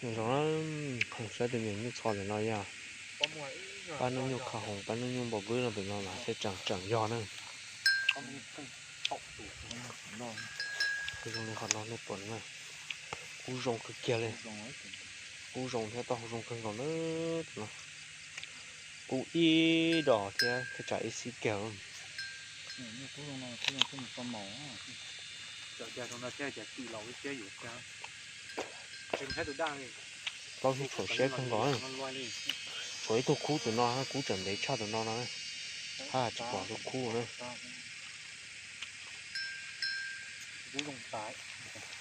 Zoo, saib tus me nyuj txho ntawm no yog pab nub nyuj kha hoom, pab nub nyuj npau npwb no, tus no mas thiaj tseem tseem yog na. Zoo li qhov no nej pom na, kub zoo kawg kiag li. Kub zoo thiab taub hau zoo kawg nkaus na. Tus no kub ib dos thiab thiaj tsam ib xib kiag. Plaub sib tshuam siab kawg nkaus. Tshuav ib tug khub tus no, kub tseem ntev tshaj tus no no. Haj tsis pom tus khub na.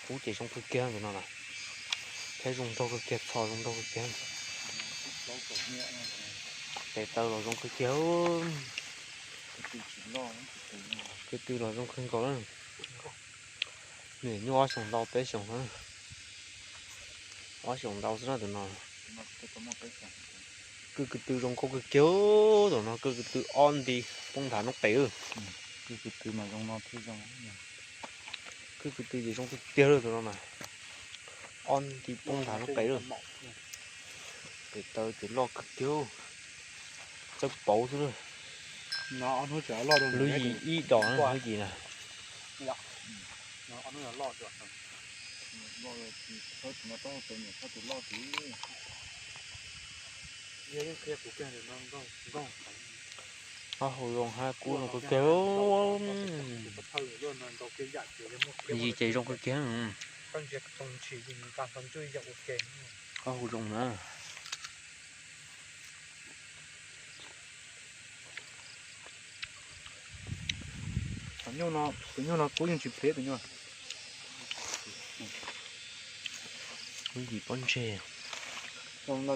Kub ces zoo kawg kiag tus no na. Thiab zoo nraug kawg kiag, txho zoo nraug kawg kiag. Tes taw los zoo kawg kiag. Kwv tw los zoo kawg nkaus na. Nws nyuj ob xyoos ntau peb xyoos na. Ob xyoos ntau xwb na tus no. Kwj kwv tw zoo nkauj kawg kiag tus no, kwj kwv tw ob nti poob nthav noob qes. Kwj kwv tw mas zoo no thiaj zoo. Kwj kwv tw ces zoo kawg kiag tus no mas. Ob nti poob nthav noob qes lawm. Tes taw ces loj kawg kiag. Txawj pauv xwb. Lub yim ib dos na, lub yim na. Ob hau zoo hab kub zoo kawg kiag. Yim ces zoo kawg kiag. Ob hau zoo na. Tus nyuj no kub yeej tsis phem tus nyuj. Lub yim pob ntseg. Nyuj no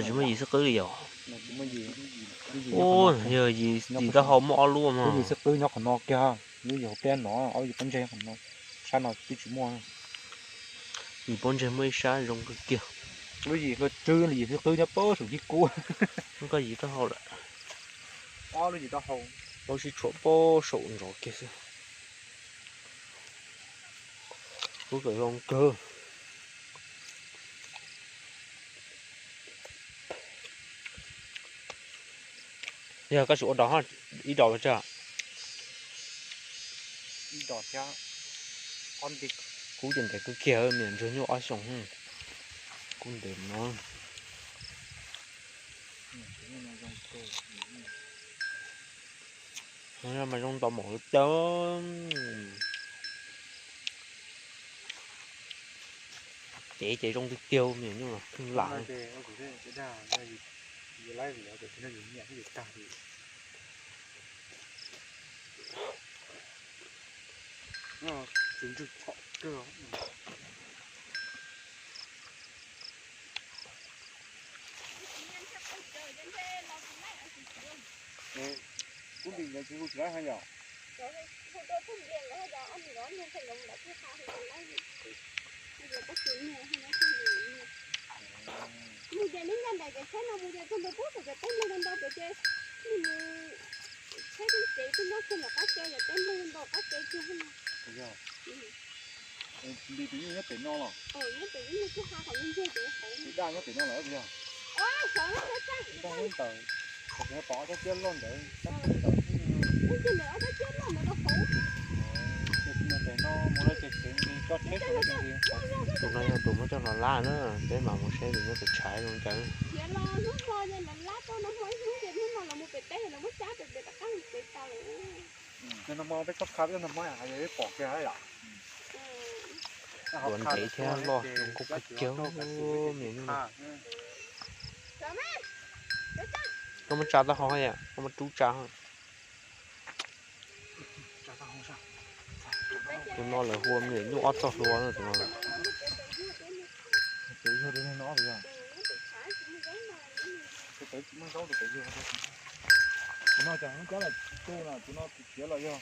tsis muaj yim xwb qwb li yom. Yog yim taub hau muaj ob lub mas. Lub yim xwb qwb nyob qhov no kiag, lub yim hauv pliaj no, ob lub yim pob ntseg qhov no, sab no twb tsis muaj. Yim pob ntseg muaj ib sab zoo kawg kiag. Lub yim hlua tswb, lub yim xwb qwb nyob pem saum yij kub. Koj yim taub hau lawm. Ob lub yim taub hau. Plaub sib tshuam pem saum nrov kiag xwb. Kub txawm zoo kawg. Yog koj tsis ua dos, ib dos tsa. Kub ces ntev kawg kiag, me nyuam ntsuag nyuj ob xyoos. Kub ntev no. Mas zoo ntau mos li cas. Cev ces zoo tiag tiag, me nyuam ntsuag lam. Kub ntim ntawd tsis hu tsis laib hab yom? Mus ces neb nco ntawm cov tsheb no mus ces txog ntua pub txog cov teb nplej ntau ntau pem ces nws mus tsheb tib tsev twb nyob kiag ntawm qab ke cov teb nplej ntau qab ke kiag no. Ntim tus nyuj nyob pem no los? Nyob pem no, kuj ha qhov ntug ntug pem hauv. Tus daj nyob pem no los puas yog? Ntawd, pom ob cov tiab loj ntawd, ntawd. Tus no yog tus muab coj los lab na, peb mam mus saib tus nyuj tus tshav zoo cas. Ua ntev thiab loj zoo nkauj kawg kiag me nyuam. Koj muab tsa taub hau hab yom, koj muab rub tsa. Tus no lawv hu ua me nyuam nyuj ob txoj hlua na tus no. Tus no ces muab cab los tu no, tus no tus khiav los yog.